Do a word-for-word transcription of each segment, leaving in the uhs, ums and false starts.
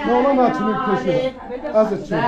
Mama naçînin peşê. Ez ê çim.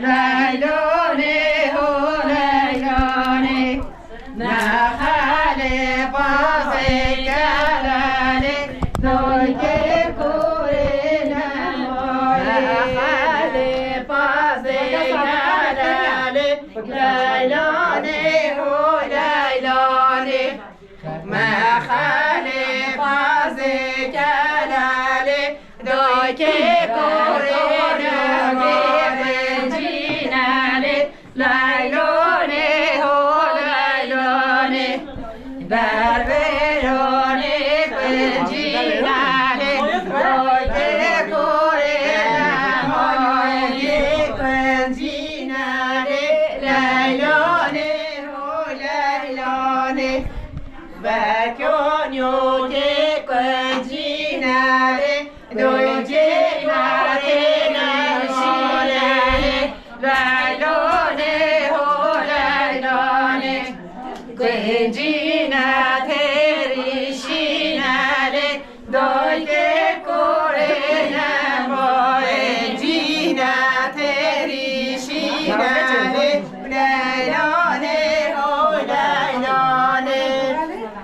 Leylonê ho leylonê, nexalê pazê kelalê, doykê kurê nemoyê. Nexalê pazê kelalê, leylonê ho leylonê. Mexalê pazê kelalê, doykê kurê nemoyê cînalê, leylonê ho leylonê. Bervêronê kuncînalê, doykê kurê nemoyê kuncînalê, leylonê ho leylonê. Vekonyo ke kuncînalê, doykê kurê nemoyê, leylonê ho leylonê. Kuncîna têrî şînalê, doykê kurê nemoyê cîna têrî şînalê, leylonê ho leylonê.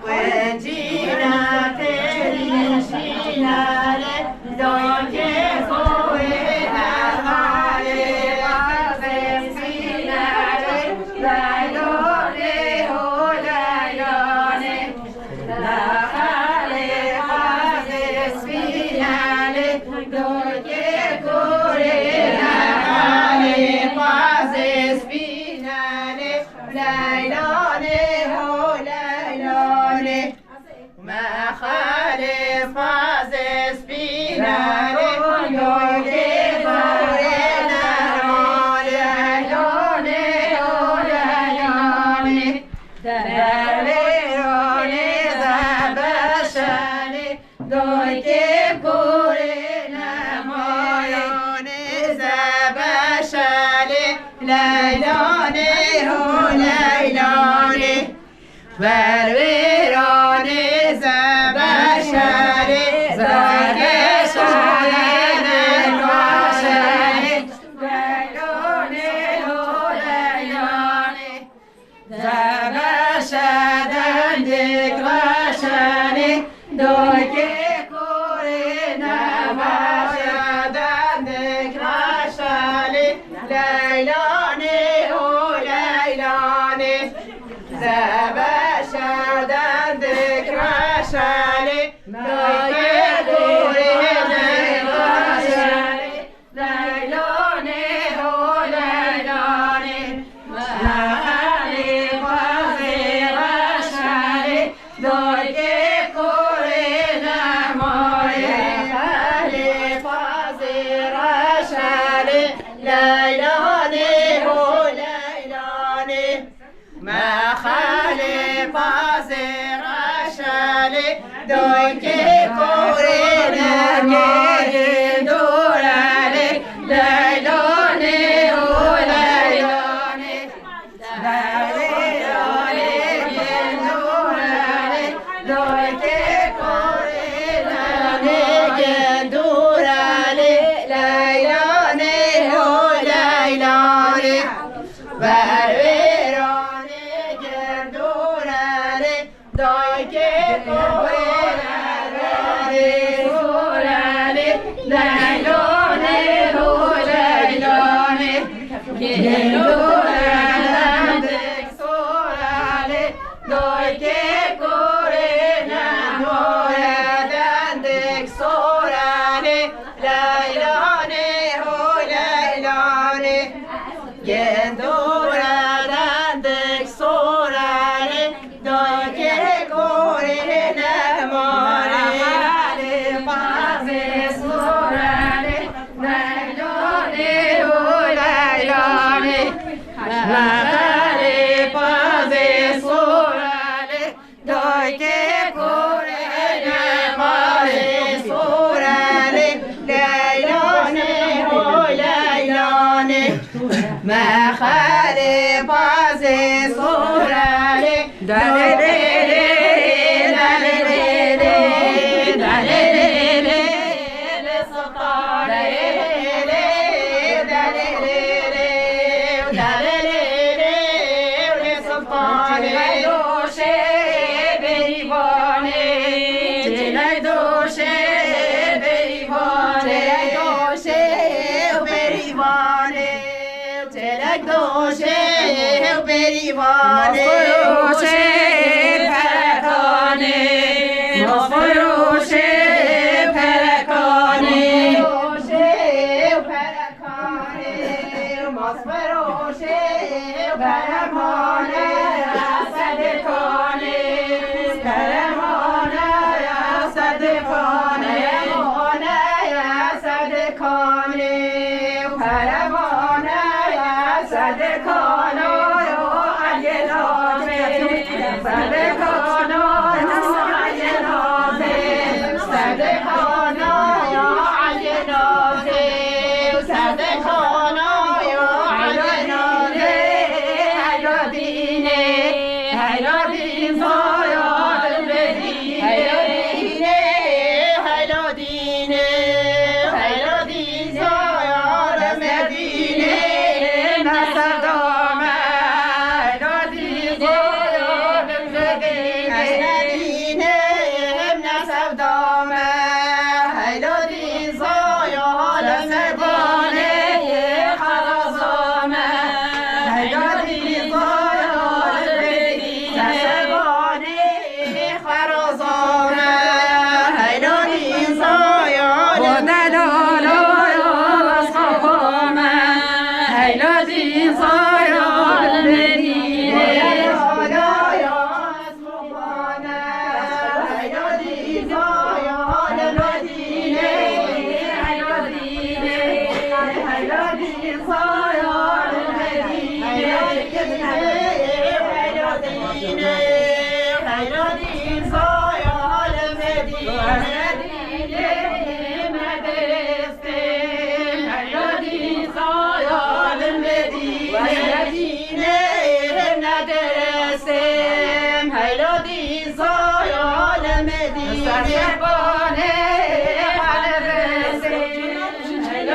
Kuncîna têrî şînalê, doykê kurê nemoyê pazê spînalê, leylonê ho leylonê. Nexalê pazê spînalê, doykê kurê nemoyê pazê spînalê, leylonê ho leylonê. Mexalê pazê spînalê, doykê kurê nemoyê, leylonê ho leylonê. Dervêronê zebeşalê, doykê kurê nemoyê. Zebeşalê, leylonê ho leylonê. Vervêronê zebeşalê, doykê kurê nemoyê. Leylonê ho leylonê. Zebeşe dendek reşanê, doykê kurê nemoyê. Zebeşe dendek reşanê, leylonê ho leylonê. Zebeşe dendek reşanê, doykê kurê nemoyê. Leylonê ho leylonê, mexalê pazê reşanê, doykê kurê nemoyê. Mexalê pazê reşanê, leylonê ho leylonê. Mexalê pazê reşalê, doykê kurê nemoyê duralê, leylonê ho leylonê. Leylonê duralê, doykê kurê nemoyê duralê, leylonê ho leylonê. Vervêronê gerdûrelê, daykê korê vervêrê korelê, leylonê ho leylonê. Gerdûrelê dek sorelê, daykê korê nemoyê. Mexelê pazê sorelê. Çelek doşê û berîvanê. Mosfiroşê perekanê. Mosfiroşê perekanê. Doşê û perekanê. Mosfiroşê û perekanê. Sedikanê. Perekanê. Sedikanê. Perekanê. Perevane ya sedikano yo ayê navê, sedikano yo ayê navê, sedikano yo ayê navê, sedikano yo ayê navê, heylo dînê, heylo dîn zoyo dibedînê, heylo dînê, heylo dîn zoyo dibedînê, ne sevda me, heylo dîn zoyo dibedînê, ne dînê, ne sevda me, heylo dîn zoyo dibedînê, xeraza me, heylo dîn zoyo dibedînê, sebanê. Xerozome, heylo dîn zoyo, bo delalo yo, ez xapome, heylo dîn zoyo, li Medîne. Heylo dîn zoyo, li Medîne, heylo dînê, heylo dîn zoyo, li Medîne, heylo dînê, heylo dîn zoyo, li Medîne, medrese, heylo dîn zoyo, li Medîne, medrese, heylo dîn zoyo, li Medîne, sebanê, heylo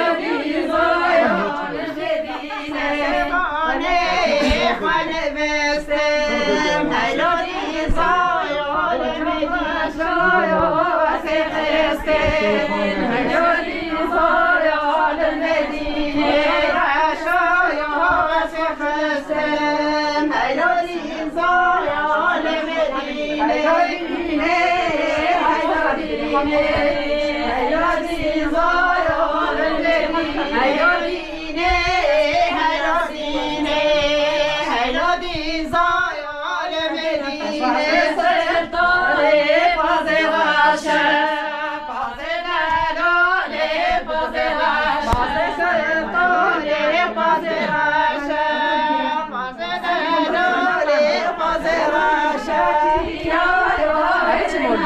dîn zoyo, li Medîne, sebanê, heylo dîn Heylo dînê, heylo dînê, heylo dîn zoyo, li Medîne, sertorê pazê raşe, pazê delolê pazê raşe, pazê sertorê pazê raşe, pazê delolê pazê raşe. Çi mol?